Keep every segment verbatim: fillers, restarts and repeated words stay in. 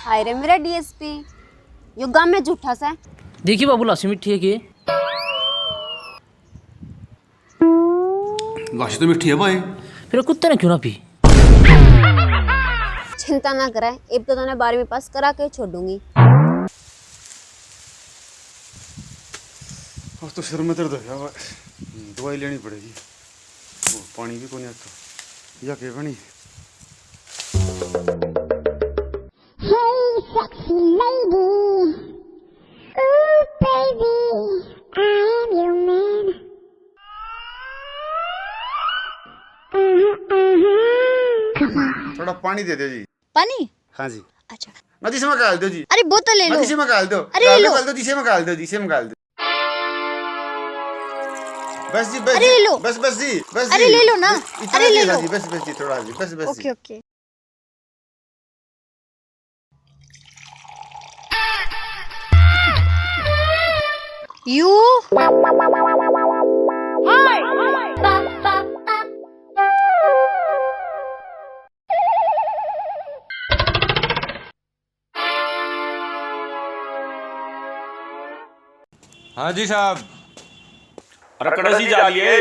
हाय रे मेरा डीएसपी, यो गाम में झूठा सा। देखिए बाबू, लासी मीठी है के? लासी तो मीठी है भाई। फिर कुत्ते ने क्यों ना पी? चिंता ना करे, इब तो तने बारहवीं पास करा के छोड़ूंगी। आज तो सिर में दर्द हो गया, दवाई लेनी पड़ेगी। वो पानी भी कोनी आता। या के बनी? Hey, sexy lady. Ooh, baby, I am your man. Uh-huh, uh-huh. Come on. थोड़ा पानी दे दो जी। पानी? हाँ जी। अच्छा। ना जी, इसे में घाल दो जी। अरे, बोतल ले ना लो। जी, इसे में घाल दो। अरे, घाल ले दो, लो। घाल दो जी, इसे में घाल दो जी, इसे में घाल दो। बस जी, बस अरे, जी, ले लो। बस, बस जी, बस अरे, जी। ले लो ना। इतना अरे, ले जी, हाँ लो। जी, बस, बस जी, थोड़ा जी, बस, बस जी। Okay, okay. यू। हाँ जी साहब। अरे कड़े सी जा लिए?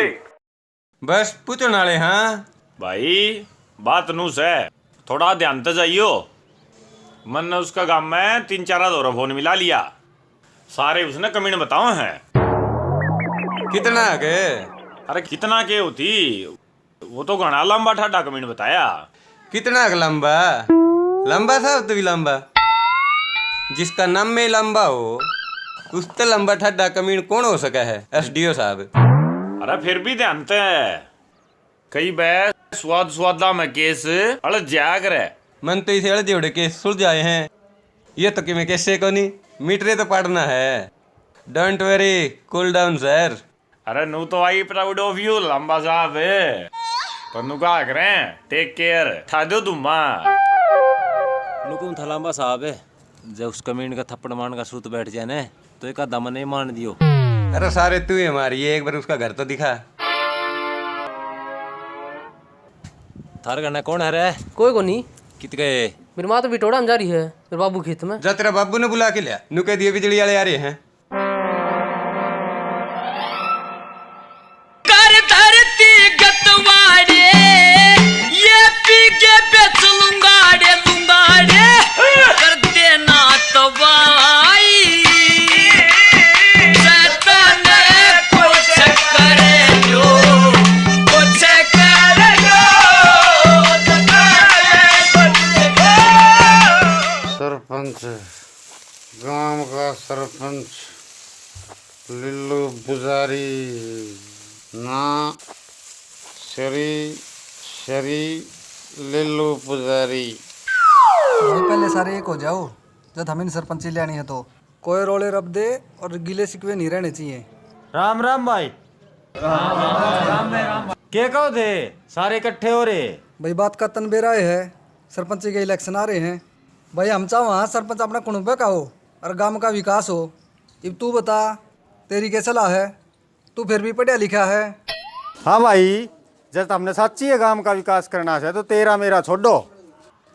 बस पूछण आले हाँ। भाई, बात नू सै, थोड़ा ध्यान तै जाइयो। मन्नै उसका गाम में तीन चार दौरा फोन मिला लिया, सारे उसने कमीण बताओ हैं। कितना के? अरे कितना के होती, वो तो घणा लंबा ठाडा कमीण बताया। कितना के लंबा? लंबा साहब तो भी लंबा। जिसका नाम में लंबा हो, उससे लंबा ठाडा कमीण कौन हो सका है, एसडीओ साहब? अरे फिर भी ध्यान तै, कई बै स्वाद स्वादा में केस अड़ जाया करे। मन तो इसे अड़ जेवड़े केस सुलझाए हैं, ये तो किमें केसे कोनी, मीटरे तो पाड़ना है। Don't worry, cool down sir। अरे नू तो आई proud of you लंबा साहब, पर नू कहा करें take care, ठा दो धुम्मा। नुकुम था लंबा साहब, जब उस कमीन का थप्पड़ मारने का सूत बैठ जाए ने, तो एक आधा मने मान दियो। अरे सारे तू ही मारिए, एक बार उसका घर तो दिखा। थारे घर ना कौन है रे? कोई को नहीं। कित गए? मेरी माँ तो बिटोड़ा में जा रही है, मेरे बाबू खेत में। जा तेरा बाबू ने बुला के लिया, नु कह दिए बिजली वाले आ रहे हैं। कर धरती गतवाड़े, ये पी के बेच लूंगा रे, लूंगा रे, कर देना तबाही। शैतान कुछ कर लो, कुछ कर लो। सरपंच, गांव का सरपंच लिल्लू पुजारी ना, श्री, श्री लिल्लू पुजारी। भाई, पहले सारे एक हो जाओ, जब हमें सरपंची लेनी है तो। कोई रोले रब दे और गिले शिकवे नहीं रहने चाहिए। राम राम भाई। राम राम। के कहो थे, सारे इकट्ठे हो रहे? भाई, बात का तन बेरा है, सरपंची के इलेक्शन आ रहे हैं। भाई, हम चाहो हाँ सरपंच अपना कुणबे का हो और गांव का विकास हो। इब तू बता, तेरी क्या सलाह है? तू फिर भी पढ़ा लिखा है। हाँ भाई, जब हमने साची है गांव का विकास करना है तो तेरा मेरा छोड़ो,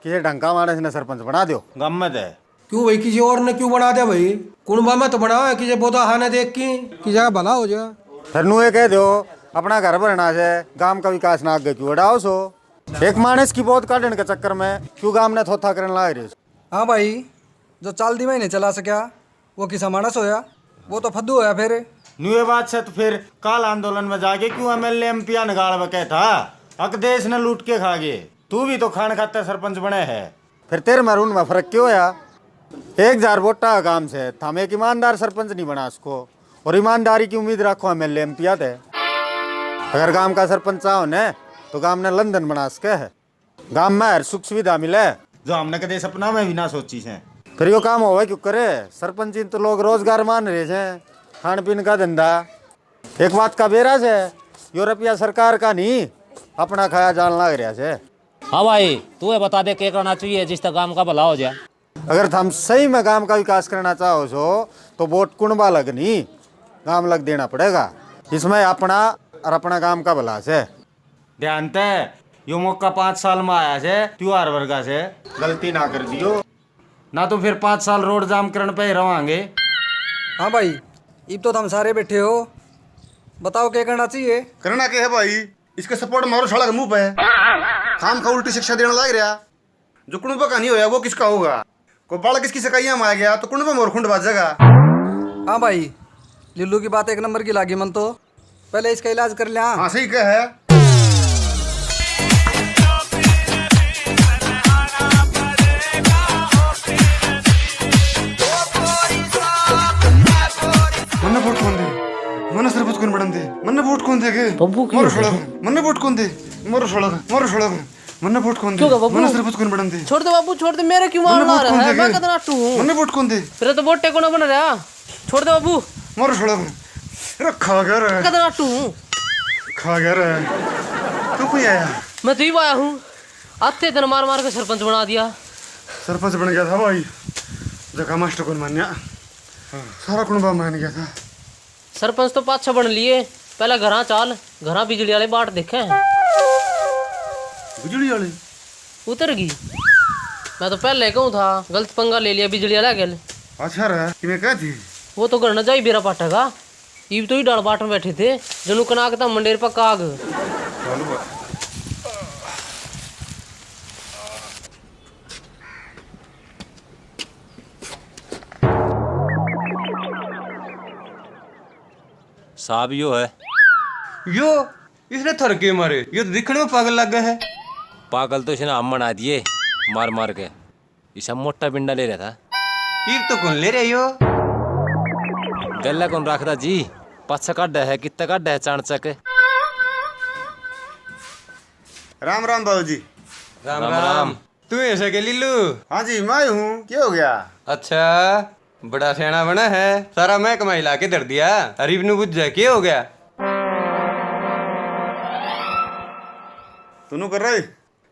किसी ढंग का मानस ने सरपंच बना दो। गांव में दे। क्यों भाई, किसी और ने क्यों बना दिया भाई? कुणबा में तो बनाओ है, किसी बोदा खाने देख की, किसी का भला हो जाए। फिर नु ये कह दो, अपना घर भरना है, गांव का विकास ना आगे क्यों बढ़ाओ सो? एक मानस की बहुत काटने के चक्कर में क्यों गांव ने थोथा करने लाग रहे हो? हाँ भाई, जो चालदी में ही नहीं चला सका, वो किसा मानस होया? वो तो फद्दू होया फिर। न्यू ये बात से तो फिर काल आंदोलन में जाके क्यों एमएलए एमपीया ने गाल बके था? अक देश ने लूट के खा गए। तू भी तो खान खातर सरपंच बने है। फिर तेरे में और उनमें फर्क क्यों होया? एक हजार वोटा का काम से थाम एक ईमानदार सरपंच नहीं बना सको, और ईमानदारी की उम्मीद रखो एमएलए एमपीया ते। अगर गांव का सरपंच चाहो ने, तो गांव ने लंदन बना सके है। गांव में हर सुख सुविधा मिले, जो हमने कदे सपना में भी ना सोची से। फिर यो काम होवे क्यों करे? सरपंची तो लोग रोजगार मान रहे से, खान पीन का धंधा। एक बात का बेरा से, यो रुपया सरकार का नहीं, अपना खाया जान लाग रहा से। हाँ भाई, तू ये बता दे, क्या करना चाहिए जिससे गांव का भला हो जाए? अगर थम सही में गांव का विकास करना चाहो सो, तो वोट कुणबा लग नहीं, गांव लग देना पड़ेगा। इसमें अपना और अपना गांव का भला से। ध्यान तै, यो मौका पाँच साल में आया से, त्योहार वर्गा से। गलती ना कर दियो। ना तो फिर पाँच साल रोड जाम करण पे ही रवांगे। हाँ भाई, इब तो थम सारे बैठे हो, बताओ क्या करना चाहिए? करना क्या है भाई, इसके सपोर्ट मारो साला के मुंह पे। खाम खा उल्टी शिक्षा देने लाग रहा। जो कुणबा का नहीं होया, वो किसका होगा? कोई बालक इसकी सकाइयां में आ गया तो कुणबा में और खुंड बाजेगा। हाँ भाई, लिल्लू की बात एक नंबर की लागी मन तो। पहले इसका इलाज कर लिया। हाँ, सही कह है। मन्ने वोट कौन दे? मन्ने सरपंच कौन बनन दे? मन्ने वोट कौन दे के? बब्बू की मरो हो गया? साला। मन्ने वोट कौन दे? मरो साला, मरो साला। मन्ने वोट कौन दे? क्यों गा बाबू? मन्ने सरपंच कौन बनन दे? छोड़ दे बाबू, छोड़ दे, मेरे क्यों मन्ने मारना वोट कौन रहा है? दे मैं के? कितना टू हूँ? मन्ने वोट कौन दे? तेरा तो वोट टेको ना बन रहा। छोड़ दे बाबू। मरो साला। रे खा गया रे। कितना टू हूँ? खा गया रे। तू कोई आया? मैं तो ही आया हूँ। आते दिन मार मार के सरपंच बना दिया। सरपंच बन गया था भाई, जका मास्टर कौन मान्या। हाँ। सारा कुणबा मान गया था। सरपंच तो पाछा बन लिए, पहले घरां चाल, घरां बिजली वाले बाट देखे हैं। बिजली वाले? उतर गई। मैं तो पहले कहूँ था, गलत पंगा ले लिया बिजली वाला गेल। अच्छा रहा, कि मैं कहा थी? वो तो घर न जाई बेरा पाटेगा। इब तो ही डाल बाट में बैठे थे, जनु कनाक था मंडेर पर काग। चलो बा। साहब यो है। यो? इसने थर के मारे? यो तो दिखने में पागल लग गया है। पागल तो इसने हम बना दिए, मार मार के। इसा मोटा बिंडा ले रहा था। इब तो कौन ले रहे यो? गल्ला कौन रखदा जी? पाछा काढ़ा है, कितना काढ़ा है चाणचक। राम राम बाबूजी। राम राम राम। राम। तू ही है सके लीलू? हाँ जी, मैं ही हूँ। क्या हो गया? अच्छा, बड़ा सियाना बना है, सारा महकमा हिला के धर दिया। अरीब नु बुझ जाए, के हो गया? तू नु कर रही?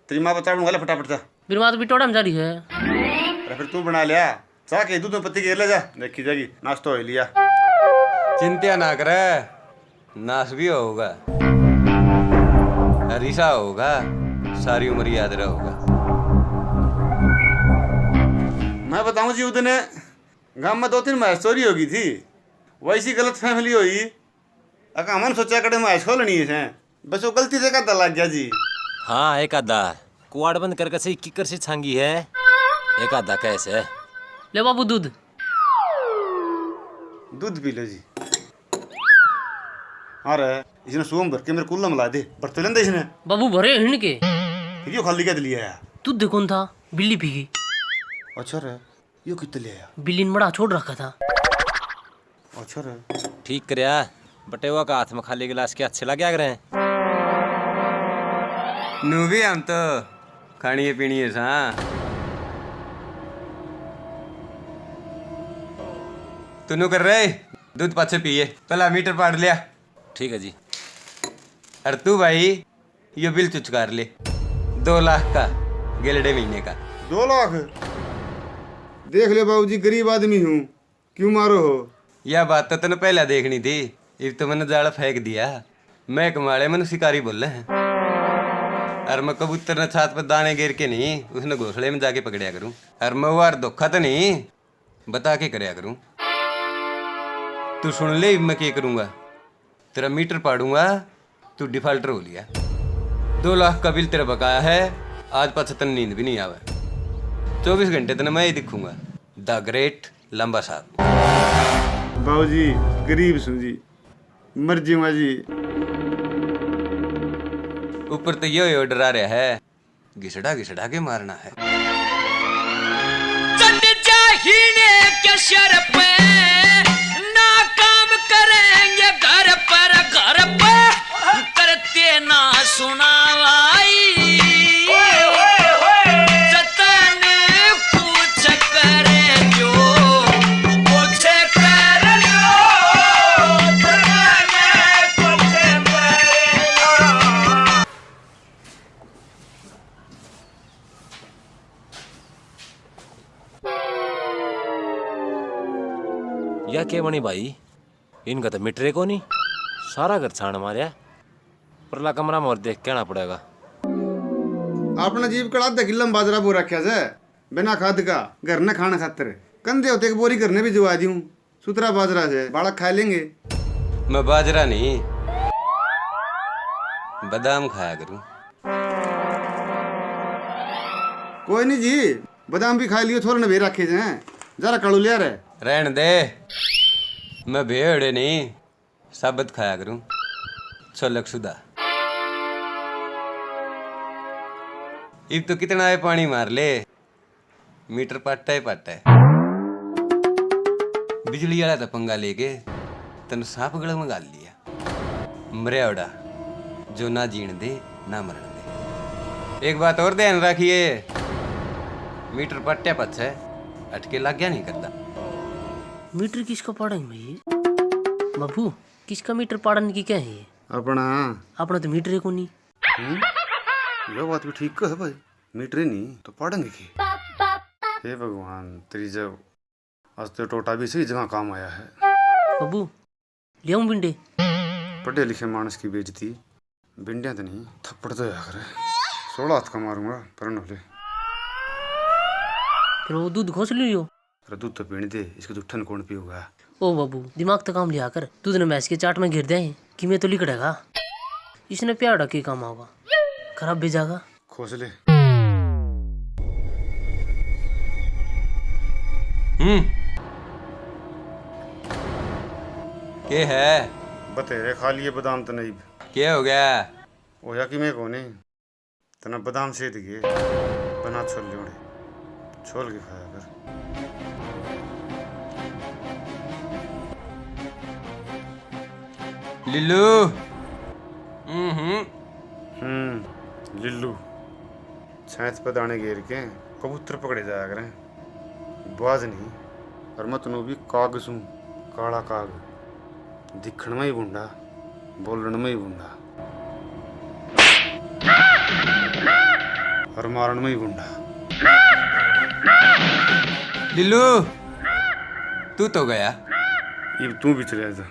तेरी माँ बता, बना ले फटाफट जा। मेरी माँ तो बिटोड़ा में जा रही है। अरे फिर तू बना लिया, चाह के दूध में पत्ती के ले जा, देखी जाएगी, नाश्ता हो लिया। चिंता ना करे, नाश भी होगा, हरीसा होगा, सारी उम्र याद रहोगा। मैं बताऊं जी, उस दिन गांव में दो तीन भैंस चोरी हो गई थी, वैसी गलत फहमी हुई, अका हमने सोचा कड़े भैंस खोलनी है, बस वो गलती से एक आधा लग गया जी। हाँ, एक आधा कुआड़ बंद करके सही किकर से छांगी है, एक आधा कैसे। ले बाबू दूध। दूध पी लो जी। अरे, इसने सोम भर के मेरे कुल्ला में ला दे, भरते लेंदे इसने। बाबू भरे हिन के। फिर यो खाली क्या लिया है? दूध कौन था? बिल्ली पी गई। अच्छा रे, यो कित ले आया? बिल्ली ने मड़ा छोड़ रखा था। अच्छा रे। ठीक करया, बटेवा का हाथ में खाली गिलास के अच्छे लग गया करें। नू भी हम तो खानी है पीनी है सा। तू नू कर रहे, दूध पाछे पिए, पहला मीटर पाड़ लिया। ठीक है जी। और तू भाई, यो बिल चुचकार ले, दो लाख का, गेलड़े महीने का। दो लाख? देख ले बाबूजी, गरीब आदमी हूँ, क्यों मारो हो? या बात तो तने पहला देखनी थी, इब तो मैंने जाल फेंक दिया। मैं कमाले मैंने शिकारी बोले हैं। और मैं कबूतर ने छात पर दाने गिर के नहीं, उसने घोंसले में जाके पकड़या करूँ। और मैं वार धोखा तो नहीं, बता के करया करूं। तू सुन ले, मैं के करूंगा। तेरा मीटर पाड़ूंगा, तू डिफॉल्टर हो लिया। दो लाख का बिल तेरा बकाया है, आज पाछे तन नींद भी नहीं आवे। चौबीस घंटे तने मैं ही दिखूंगा। द ग्रेट लंबा साहब। बाबूजी, गरीब सूं जी, मर जीवा जी। ऊपर तो यो, यो डरा रहा है, घिसड़ा घिसड़ा के मारना है। चढ़ जा हीने के सर पे, ना काम करेंगे घर पर, घर पे करते ना सुनावाई। जतन कुछ करे जो कुछ कर लो, जतन कुछ कर लो। या के बनी भाई, इनका तो मीटरे को नहीं, सारा घर छाण मारया। परला कमरा में और देख कहना पड़ेगा। आपने जीप कड़ा आधा किलो में बाजरा बो रखा से, बिना खाद का, घर ने खाण खातर। कंधे होते एक बोरी घर ने भी जुआ दूं। सुथरा बाजरा से बालक खा लेंगे। मैं बाजरा नहीं, बादाम खाया करूं। कोई नहीं जी, बादाम भी खा लियो, थोड़े ने भी रखे जाए। जरा कालू लिया रे। रहन दे, मैं भेड़े नहीं, साबत खाया करूं। छोलक सुधा। इब तो कितना है पानी मार ले, मीटर पाटा ही पाटा है। बिजली वाला तो पंगा लेके तन सांप गले में घाल लिया। मरया ओड़ा, जो ना जीण दे, ना मरण दे। एक बात और ध्यान रखिए, मीटर पाट्या पाछे अटके लाग्या नहीं करता। मीटर किसका पाड़ेंगे भाई? बाबू, किसका मीटर पाड़न की क्या है? अपना। अपना तो मीटर ही कोनी। हम्म? यह बात भी ठीक है भाई, मीटर ही नहीं तो पाड़ेंगे की? हे भगवान, तेरी जब आज तो टोटा भी सही जगह काम आया है। बाबू, लियाऊं बिंडे? पढ़े लिखे मानस की बेइज्जती बिंडिया तो नहीं, थप्पड़ तो होया करे। सोलह हाथ का मारूंगा, पर न ले। फिर वो दूध खोस लियो। अरे दूध तो पीने दे, इसके जूठन कौन पीऊगा? ओ बाबू, दिमाग तो काम लिया कर। दूध ने भैंस के चाट में गिर दे, किमे तो लिकड़ेगा। इसने प्याड़ा के काम आओगा, खराब भी जागा। खोस ले। हम्म। के है? बतेरे खा लिए बादाम तने इब। के हो गया? होया कि मैं कोनी। तना बादाम सेध गए, बना छोले उड़े, छोल के खाया कर। लिल्लू। हम्म। हम्म, लिल्लू। छांत पे दाने घेर के कबूतर पकड़े जाया करें। बाज नहीं, और मैं तन्नू भी काग सूं, काला काग। दिखण में ही भुंडा, बोलण में ही भुंडा, और मारण में ही भुंडा। लिल्लू, तू तो गया। इब तू भी चले जा।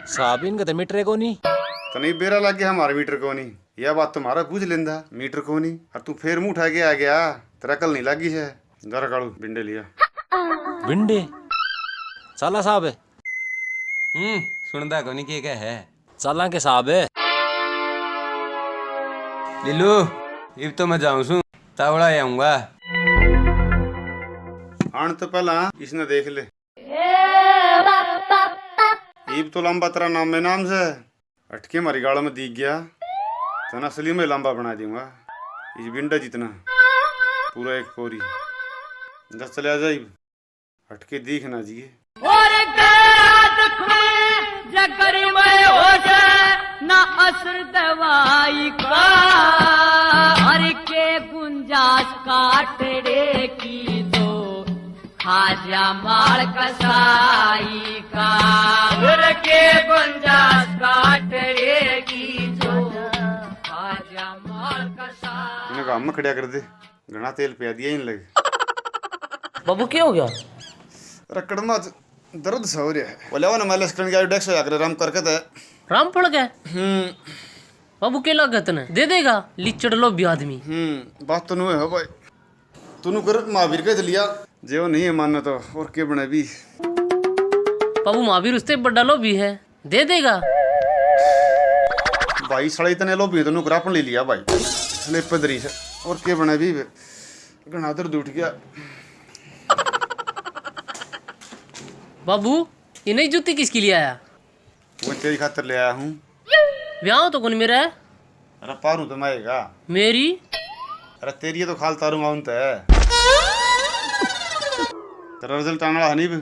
साहब, इनका तो मीटर कोनी। तने बेरा लग गया हमारा मीटर कोनी। यह बात तुम्हारा बुझ लेंदा, मीटर कोनी। और तू फेर मुंह उठा के आ गया, तेरा अकल नहीं लागी है। जरा कालू बिंडे लिया। बिंडे? चाला साहब। हम्म, सुनदा कोनी के कह है। चाला के साहब। लिल्लू, इब तो मैं जाऊं सूं, तावड़ा ही आऊंगा। आन तो पहला इसने देख ले। इब तो लंबा तेरा नाम में नाम से। अटके मारी गाल में दीख गया, तने असली में लांबा बना दूंगा। इस बिंडा जितना, पूरा एक पोरी। दस चले आ जा इब, अटके दीख ना जिए। और गैरात खुले जगर में हो जाए ना असर दवाई का, हर के गुंजाश काटड़े की तो खाजा माल कसाई का, उनके गुंजाश काटड़े की जो खाजा माल कसाई। इन्हें काम में खड़ा कर दे, घना तेल पिया दिया इन लग। बाबू, क्या हो गया? रकड़ में दर्द सा हो रहा है। बोले, वो ना मालिश करने का डेक्स होया करे, राम करके दे। राम पड़ गया? हम्म। बाबू, के लागत ने दे देगा, लिचड़ लोभी आदमी। हम्म, बात तो नु है भाई। तूने कर महावीर कह लिया, जे वो नहीं है मानना तो और के बने भी। बाबू, महावीर उससे बड़ा लोभी है, दे देगा। भाई, साले इतने लोभी तो नुकरापन ले लिया भाई, स्लेब पे दरी से, और के बने भी। घना दर्द उठ गया। बाबू, इन्हें जूती किसके लिए आया? वो तेरी खातर ले आया हूँ। ब्याह तो कौन मेरा है? अरे पारू तो मैं आएगा। मेरी? अरे तेरी तो खाल तारू माउन तै। तेरा रिजल्ट आने वाला है नहीं भी।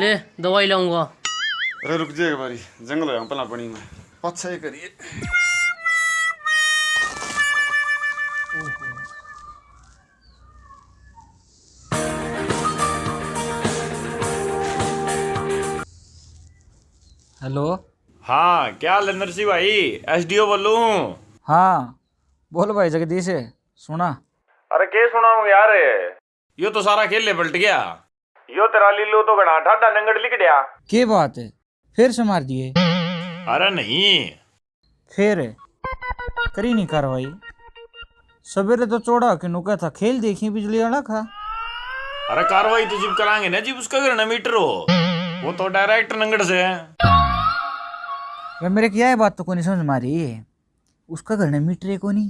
ले, दवाई लाऊंगा। अरे रुक जाएगा बारी, जंगल हो पहला पानी में। अच्छा ये करिए। हेलो। हाँ, क्या हाल है नरसी भाई? एसडीओ बोलूं हूँ। हाँ, बोल भाई जगदीश, सुना। अरे के सुनाऊं यार, यो तो सारा खेल पलट गया। यो तेरा लीलो तो घणा ठाडा नंगड़ लिकड़या। के बात है, फिर से मार दिए? अरे नहीं। फिर? करी नहीं कार्रवाई। सवेरे तो चौड़ा के नुका था, खेल देखी बिजली वाला खा। अरे कार्रवाई तो जिब करांगे ना जिब उसका घर ना मीटर हो, वो तो डायरेक्ट नंगड़ से है। वे मेरे क्या ये बात तो कोनी समझ मारी, उसका घर ना मीटर है कोनी,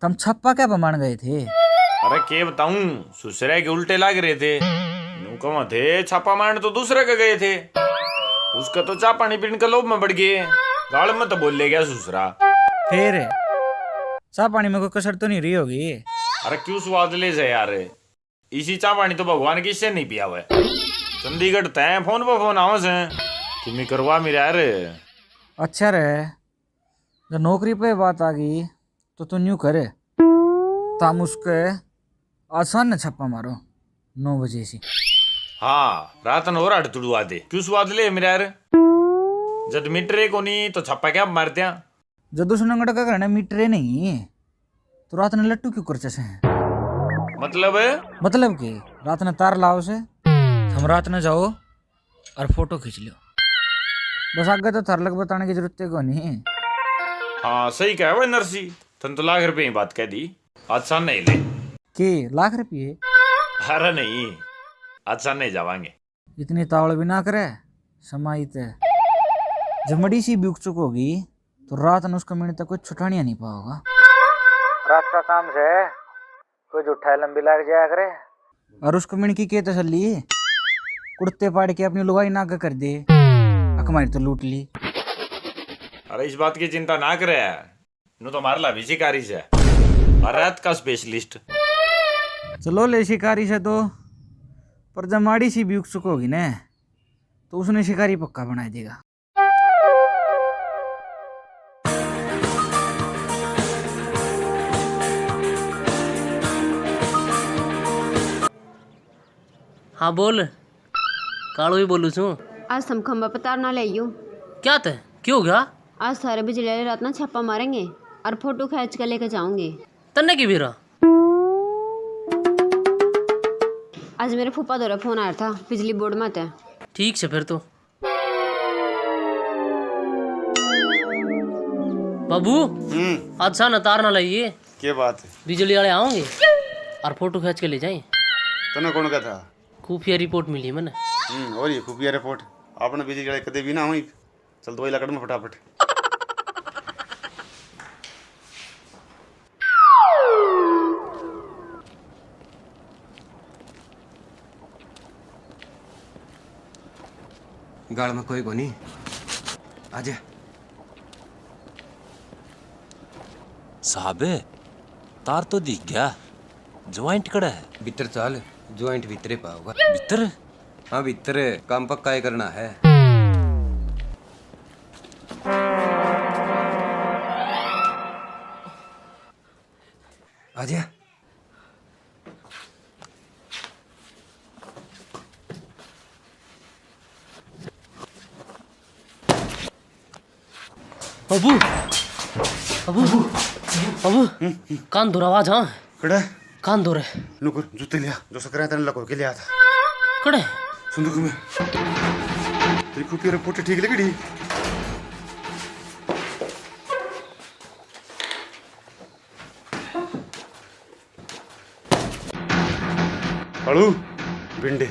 तम छापा क्या बमान गए थे? अरे के बताऊं, सुसरे के उल्टे लाग रहे थे। न्यू कमा थे, छापा मारने तो दूसरे के गए थे। उसका तो चाह पानी पीने का लोभ में बढ़ गए, गाल में तो बोल ले गया सुसरा। फिर चाह पानी में कोई कसर तो नहीं रही होगी? अरे क्यों स्वाद ले से यार, इसी चाह पानी तो भगवान किससे नहीं पियावे। चंडीगढ़ तय फोन पर फोन आवे से कि मैं करवा मेरा यार। अच्छा रे, जब नौकरी पे बात आ गई तो तू न्यू करे, तम उसके आसान न छापा मारो नौ बजे से। हाँ, रात न और अड़ तुड़वा दे, क्यों स्वाद ले मेरा यार? जद मीटर कोनी तो छापा क्या मार दिया? जद उस नंगड़ का घर ने मीटर नहीं तो रात ने लट्टू क्यों करचे से? मतलब? मतलब के रात ने तार लाओ से, हम रात ने जाओ और फोटो खींच लियो। बस आगे तो थारे लग बताने की जरूरत है कोनी। हाँ सही कहा भाई नरसी, तन तो लाख रुपए की बात कह दी। अच्छा नहीं ले। के लाख रुपये? अरे नहीं, अच्छा नहीं जावांगे। इतनी तावड़ भी ना करे, समाई ते जमड़ी सी भी उकचुक होगी तो रात ने उसका मिनट तक कोई छुटानिया नहीं पाओगा। रात का काम से कोई झूठा लंबी लाग जाया करे। और उसको मिनकी के तसल्ली, कुर्ते पाड़ के अपनी लुगाई नाक कर दे, अक मारी तो लूट ली। अरे इस बात की चिंता ना करे, नु तो मार ला भी शिकारी से, रात का स्पेशलिस्ट। चलो ले शिकारी से तो, पर जब माड़ी सी भी उकचुक होगी ना तो उसने शिकारी पक्का बना देगा। हाँ बोल, कालो ही बोलू छू। आज हम खंबा पे तार ना ले आइयो। क्या ते? क्यों हो गया? आज सारे बिजली वाले रात ना छापा मारेंगे और फोटो खींच के लेके जाओगे। तन्ने की बीरा? आज मेरे फूफा दौरे फोन आया था बिजली बोर्ड में ते। ठीक से फिर तो। बाबू, हम्म। आज सा न तार ना लाइए। के बात है? बिजली वाले आओगे और फोटो खींच के ले जाए। तने कौन कहा था? खुफिया रिपोर्ट मिली मैंने। हम्म, और ये खुफिया रिपोर्ट? आपने बिजली वाले कदे भी ना हुई। चल दवाई लकड़ में फटाफट। गाल में कोई कोनी, आजा। साहब, तार तो दिख गया, ज्वाइंट कड़ा है? भीतर चाल, ज्वाइंट भीतरे पाओगा। भीतर? हाँ, भीतर काम पक्का ही करना है। आजा। बाबू, बाबू, बाबू, कान धोरा आवाज, हाँ। कड़े? कान धोरे। नुकर, जूते लिया, जो सकरा तने लको के लिया था। कड़े? संदूक में। तेरी खुफिया रिपोर्ट ठीक लगी डी? कालू, भिंडे।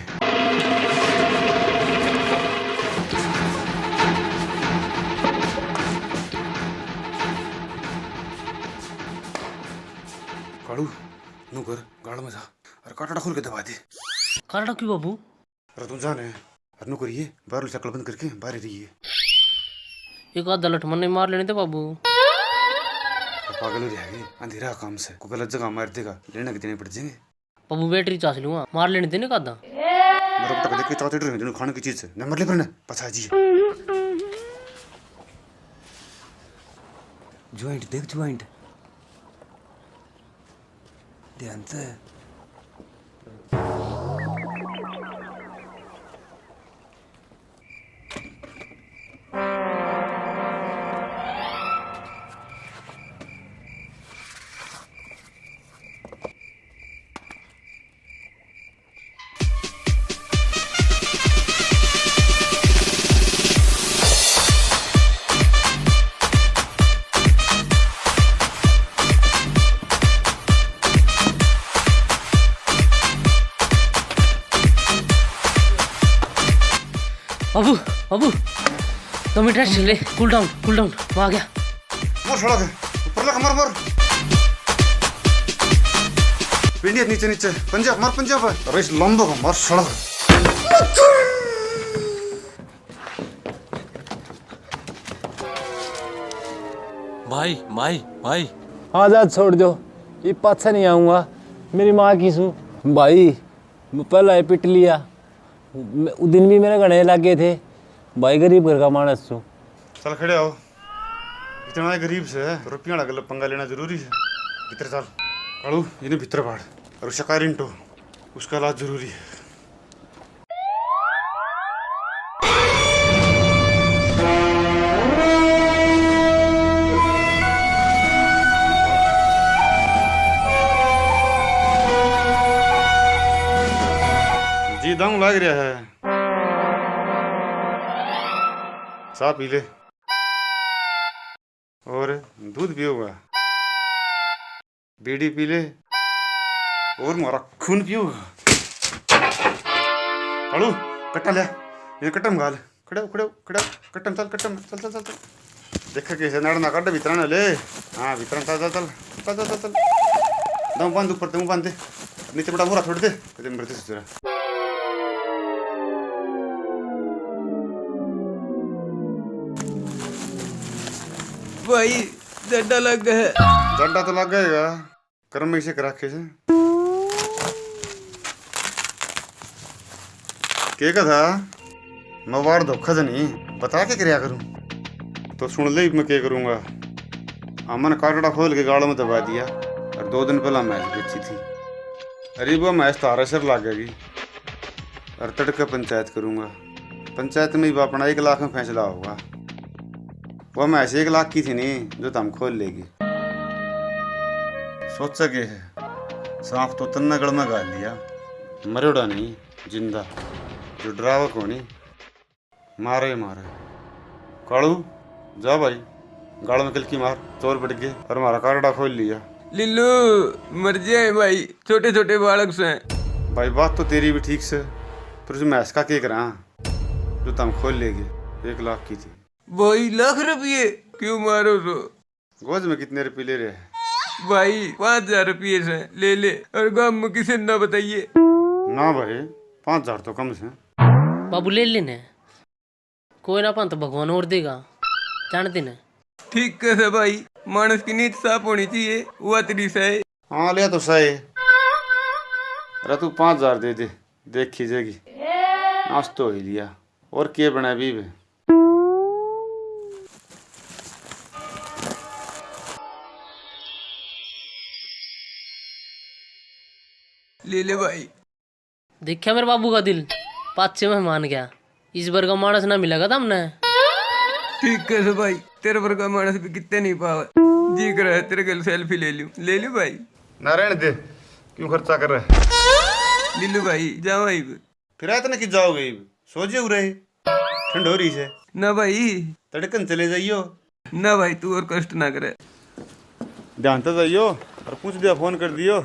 कालू, नुकर, गाल में जा, और काटड़ा खोल के दबा दे। काटड़ा क्यों बाबू? अरे तू जाने, अरे नु करिए, बाहर चक्कल बंद करके बाहर ही रहिए। एक आधा लठ मन्ने मार लेने थे बाबू। पागल हो जाएगी, अंधेरा काम से, कोई गलत जगह मार देगा, लेने के देने पड़ जाएंगे। बाबू बैटरी चार्ज लूंगा, मार लेने देने का आधा। मेरे को तो देख के चाहते डर, खाने की चीज से, न मर ले फिर न, पछा जी। ज्वाइंट देख, ज्वाइंट। ध्यान से। बाबू, दो मिनट रेस्ट ले। Cool down, cool down. वो आ गया। मर साला के। ऊपर लग, मर, मर। पिंडिया नीचे, नीचे। पंजा, मर पंजा पे। अरे इस लंबो को मर साला के। भाई, भाई, भाई। हाँ, जा छोड़ दो, ये पाछा नहीं आऊँगा। मेरी माँ की सू। भाई, मैं पहला ही पिट लिया। मैं, उस दिन भी मेरे घणे लागे थे। भाई, गरीब घर का मानस सू। चल खड़े आओ। इतना ही गरीब से रुपया वाला गलत पंगा लेना जरूरी है। भीतर चल। कालू, इन्हें भीतर फाड़। और शिकारी इंटो, उसका इलाज जरूरी है। जी दम लग रहा है, चाय पी ले। और दूध पियोगा, बीड़ी पी ले, और मारा खून पियोगा। कालू, कट्टा ले, ये कट्टा में घाल। खड़े हो, खड़े हो, खड़े हो, कट्टा में चल, कट्टा में चल, चल, चल, चल। देख कैसे नड़ ना काट, भीतर ना ले। हाँ, भीतर चल, चल, चल, चल, चल, चल, चल। दम बांध, ऊपर दम बांध दे, नीचे बड़ा मोरा छोड़ दे, कदे मरते से तेरा। भाई, जड्डा लग गया है। जड्डा तो लग गएगा, कर्म इसे कर रखे से। के कथा? मैं वार धोखा से नहीं, बता के करया करूं। तो सुन ले, मैं के करूंगा। अमन काटड़ा खोल के गाल में दबा दिया और दो दिन पहला भैंस बेची थी। अरे वो भैंस तारा सिर लागेगी। और तड़के पंचायत करूंगा। पंचायत में ही अपना एक लाख में फैसला होगा। वो भैंस एक लाख की थी नहीं, जो तम खोल लेगी। सोचा के है, सांप तो तन्ने गल में घाल लिया, मरोड़ा नहीं, जिंदा। जो डरावे कोनी, मारे ही मारे। कालू, जा भाई, गाल में किलकी मार, चोर बढ़ गए और हमारा काटड़ा खोल लिया। लीलू, मर जाए भाई, छोटे छोटे बालक से। भाई, बात तो तेरी भी ठीक से, पर उस भैंस का के करा, जो तम खोल लेगे, एक लाख की थी। भाई, लाख रुपये क्यों मारो सो? गोज में कितने रुपये ले रहे हैं? भाई, पाँच हजार रुपये से ले ले और गांव में किसी ने ना बताइए। ना भाई, पाँच हजार तो कम से। बाबू, ले लेने, कोई ना, अपन तो भगवान और देगा, जान देने। ठीक कैसे भाई, मानस की नीत साफ होनी चाहिए, वो तेरी सही। हाँ, ले तो सही। अरे तू पाँच हजार दे दे, देखी जाएगी। नाश्तो हो ही लिया, और के बना भी बे? ले ले भाई। देखा मेरे बाबू का दिल, पाछे में मान गया। इस वर्गा मानस ना मिलेगा तमने। ठीक कैसे भाई, तेरे वर्गा मानस भी कितने नहीं पावे। जी करे तेरे गल सेल्फी ले लूं, ले लूं भाई। नारायण दे, क्यों खर्चा कर रहा है? लीलू भाई, जाओ भाई। फिर इतने की जाओगे इब? सो जे उरे, ठंड हो रही से। ना भाई। तड़कन चले जाइयो। ना भाई, तू और कष्ट ना करे। ध्यान तो जाइयो और पूछ दिया, फोन कर दियो।